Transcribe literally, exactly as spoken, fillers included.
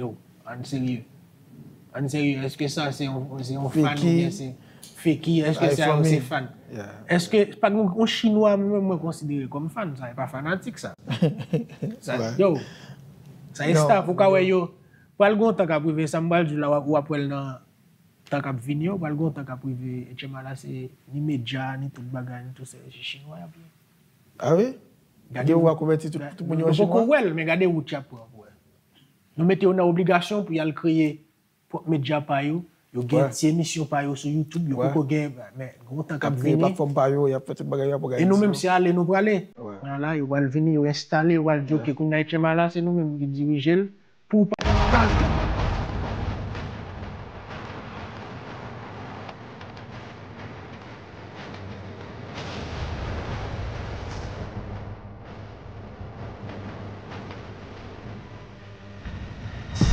Yo, ann serye. Ann serye, èske sa se yon, se yon fan oubyen se fake? Èske se a yo se fan? Èske pa gen yon chinwa menm mwen konsidere kòm fan? Sa e pa fanatik sa. Sa yo, sa e staff, ou ka wè yo. Pral gen yon tan k ap rive, sa m pral di w la, w ap wè l nan tan k ap vini yo, pral gen yon tan k ap rive, H M I la se ni medya, ni tout bagay, ni tout se chinwa y ap ye. Ah wi? Gen ou a konvèti tout moun yo an chinwa? Nou poko wè l, men gade wout y ap pran pou wè. Nou mete yo nan obligasyon pou y al kreye pwòp medya pa yo, yo gen ti emisyon pa yo sou YouTube, yo poko gen, men gen yon tan k ap vini. Platfòm pa yo, y ap fè tout bagay yo, y ap òganize yo. E nou menm se ale nou prale. Kounye a la, yo pral vini, yo enstale, yo pral di, oke, kounye a H M I la, se nou menm ki dirije l. Pou w pa